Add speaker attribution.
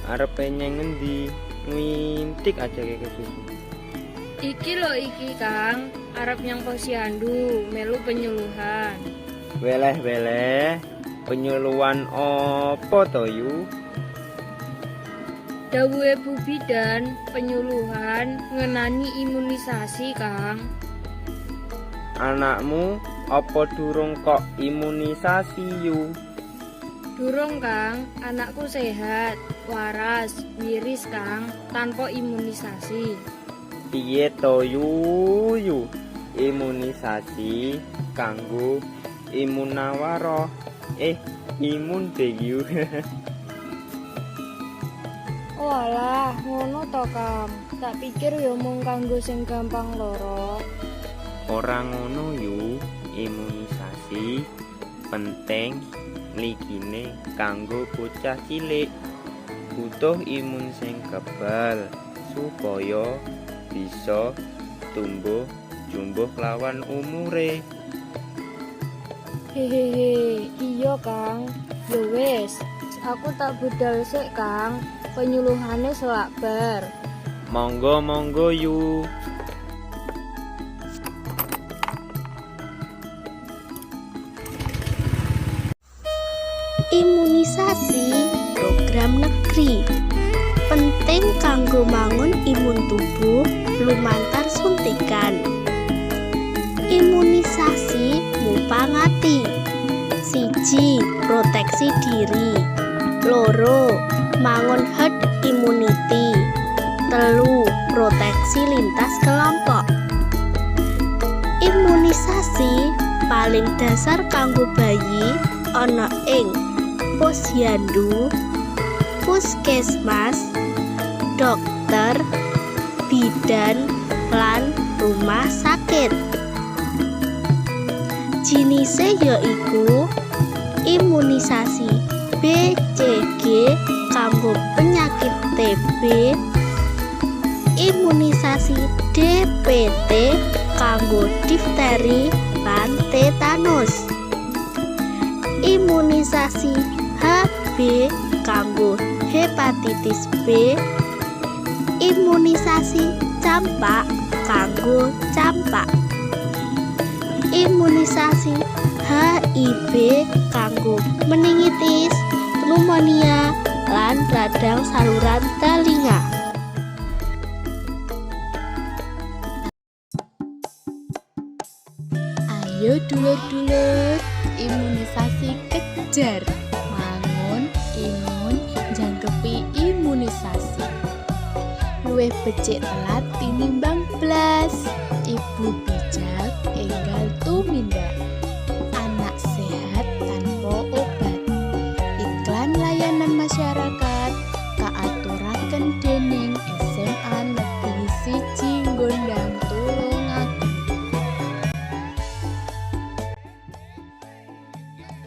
Speaker 1: Arepe nyeng ngendi? Nglintik aja kesusu.
Speaker 2: Iki lho iki, Kang, arep nyang posyandu melu penyuluhan.
Speaker 1: Weleh weleh, penyuluhan opo to, Yu?
Speaker 2: Dawuhe Bu Bidan, penyuluhan ngenani imunisasi, Kang.
Speaker 1: Anakmu apa durung kok imunisasi, Yu?
Speaker 2: Durung, Kang, anakku sehat, waras, wiris, Kang, tanpa imunisasi.
Speaker 1: Piye to, Yu, Yu? Imunisasi kanggo imunawaro. Eh, imun deh, Yu.
Speaker 2: Walah, ngono to, Kang. Tak pikir ya mung kanggo sing gampang loro.
Speaker 1: Ora ngono, Yu. Imunisasi penting mligine kanggo bocah cilik. Butuh imun sing kebal supaya bisa tumbuh jumbuh lawan umure.
Speaker 2: Hehehe, iya, Kang. Yo wis, aku tak budal sik, Kang. Penyuluhane selak bar.
Speaker 1: Monggo monggo, Yu.
Speaker 3: Imunisasi program negeri penting kanggo mangun imun tubuh lumantar suntikan. Imunisasi mupangati: 1, proteksi diri; 2, mangun herd immunity; 3, proteksi lintas kelompok. Imunisasi paling dasar kanggo bayi ana ing posyandu, puskesmas, dokter, bidan, lan rumah sakit. Jinise yaiku imunisasi BCG kanggo penyakit TB, imunisasi DPT kanggo difteri lan tetanus, imunisasi HB kanggo hepatitis B, imunisasi campak kanggo campak, imunisasi HIB kanggo meningitis, pneumonia, lan radang saluran telinga.
Speaker 4: Ayo dulur-dulur, imunisasi kejar, mangun imun jangkepi imunisasi. Luwih becik telat tinimbang blas. Ibu bijak enggal tumindak.